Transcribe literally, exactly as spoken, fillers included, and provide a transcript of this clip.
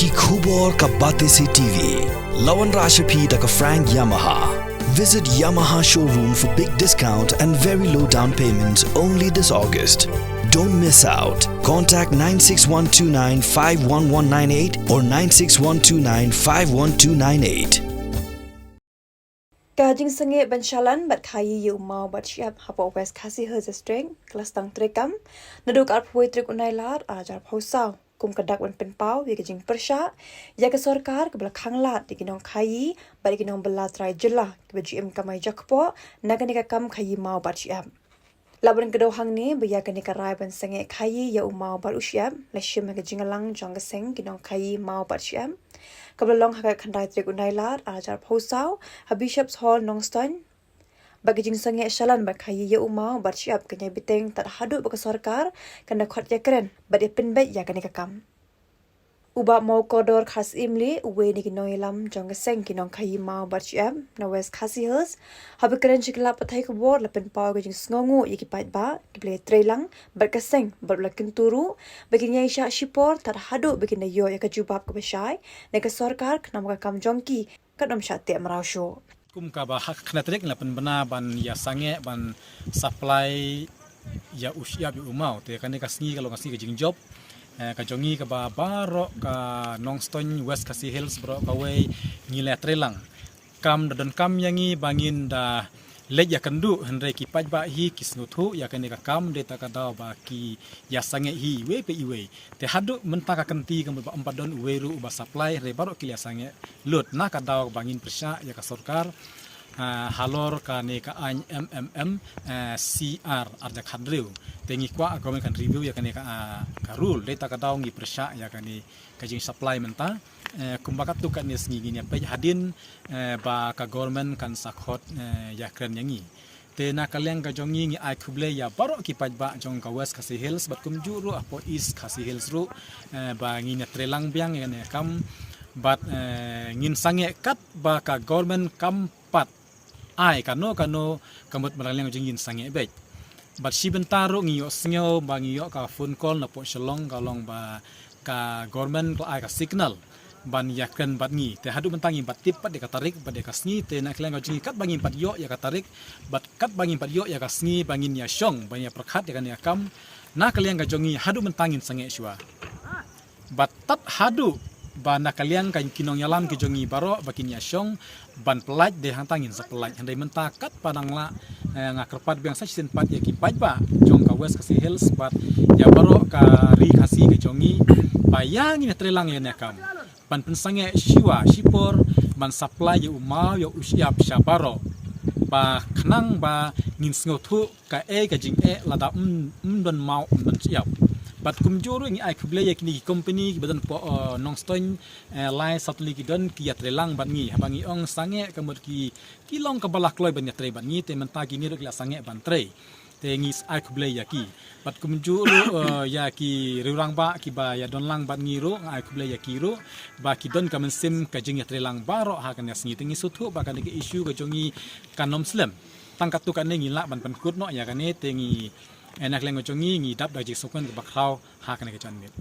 Ki khubor ka Batesi T V. La wanrah sha phi da ka Frank Yamaha. Visit Yamaha showroom for big discount and very low down payment only this August. Don't miss out. Contact nine six one two nine five one one nine eight or nine six one two nine five one two nine eight. Ka jingsangeh ban shalan bad khaïi ïa u maw bad shyiap hapoh West Khasi Hills District ka la sdang treikam naduh ka arphew wei tarik u Nailar ar hajar arphew saw, kum ka dak ban pynpaw ïa ka jingpyrshah ïa ka sorkar kaba la khanglad ïa ki nongkhaïi bad ïa ki nongbylla trai jylla kiba ju im kamai jakpoh na kane ka kam khaïi maw bad shyiap. Lah ban kdew hangne ba ïa kane ka rai ban sangeh khaïi ïa u maw bad u shyiap la shim ha ka jingïalang jong ka seng ki nongkhaïi maw bad shyiap kaba la long ha ka khatkhyndai tarik u Nailar ar hajar arphew saw ha Bishops Hall, Nongstoiñ. Bad ka jingsangeh shalan ban khaïi ïa u maw bad shyiap kan ïai bteng tad haduh ba ka sorkar kan da khot ïakren bad ïapynbeit ïa kane ka kam. U Bah Mawkordor Kharsyimlieh, uwei na ki nongïalam jong ka seng ki nongkhaïi maw bad shyiap na West Khasi Hills, haba kren sha ki lad pathai khubor la pynpaw ka jingsngewnguh ïa ki paidbah kiba la ïatreilang bad ka seng bad la kyntu ruh ba kin ïaishah shipor tad haduh ba kin da ïoh ïa ka jubab kaba shai na ka sorkar khnang ba ka kam jong ki kan ym shah teh mraw shuh. Kum kaba ha ka khyndai tarik la pynbna ban ïasangeh ban supply ïa u shyiap ïa u maw, te kane ka sngi ka long ka sngi ka jingjop, eh, ka jong ngi kaba baroh ka Nongstoiñ, West Khasi Hills baroh kawei ngi la ïatreilang. Kam da donkam ïa ngi ba ngin da leit ïakynduh, hynrei ki paidbah hi ki sngewthuh ïa kane ka kam, dei ta ka daw ba ki ïasangeh hi iwei pa iwei. Te haduh mynta ka kynti ka mut ba ym pat don uwei ruh uba supply, hynrei baroh ki la ïasangeh lut, na ka daw ba ngin pyrshah ïa ka sorkar, ah, halor kane ka aiñ M M M, eh, C R ar hajar khathynriew. Te ngi kwah ka government kan review ïa kane ka, ah, ka rule, dei ta ka daw ngi pyrshah ïa kane ka jingsupply mynta. Eh, kumba katto katne sngi ngin ïa peit hadien, eh, ba ka government kan sa khot, eh, ïakren ïa ngi. Te na ka liang ka jong ngi ngi ai khublei ïa baroh ki paidbah jong ka West Khasi Hills bad kumjuh ruh hapoh East Khasi Hills ruh, eh, ba ngin ïatreilang biang ïa kane ka kam bad, eh, ngin sangeh katba ka government kam pat ai kano kano ka mut ba na ka liang jong ngi ngin sangeh beit. Bad shi bynta ruh ngi ïohsngew ba ngi ïoh ka phone call napoh Shillong ka long ba ka government ka la ai ka signal ban ïakren bad ngi. Te haduh mynta ngim pat tip pat ïa ka tarik bad ïa ka sngi, te na ka liang ka jong ngi katba ngim pat ïoh ïa ka tarik bad katba ngim pat ïoh ïa ka sngi ba ngin ïashong ban ïapyrkhat ïa kane ka kam, na ka liang ka jong ngi haduh mynta ngin sangeh shuwa. Bad tad haduh ba na ka liang ka ki nongïalam ki jong ngi baroh ba kin ïashong ban pyllait, dei hangta ngin sa pyllait. Hynrei mynta katba nang lah, eh, nga kyrpad biang sa shisien pat ïa ki paidbah jong ka West Khasi Hills bad ïa baroh ka ri Khasi ka jong ngi ba ïa ngin ïatreilang ïa kane ka kam ban pynsangeh shuwa shipor ban supply ïa u maw ïa u shyiap sha baroh, ba khnang ba ngin sngewthuh kaei ka jingeh lada ym, ym don maw ym don shyiap. Bad kumjuh ruh ngi ai khublei ïa kine ki company kiba don hapoh, eh, Nongstoiñ, eh, lai saw tylli ki don ki ïatreilang bad ngi, haba ngi ong sangeh ka mut ki, ki long kaba la kloi ban ïatrei bad ngi, te mynta kine ruh ki la sangeh ban trei. Te ngi ai khublei ïa ki. Bad kumjuh ruh, eh, ïa ki rangbah kiba ïadonlang bad ngi ruh, nga ai khublei ïa ki ruh ba ki don ka mynsiem ka jingïatreilang baroh ha kane ka sngi. Te ngi sngewthuh ba kane ka issue ka jong ngi kan ym slem. Tang katto katne ngi lah ban pynkut noh ïa kane, te ngi, eh, na ka liang ka jong ngi ngi dap da ka jingsngewkmen kaba khraw ha kane ka janmiet.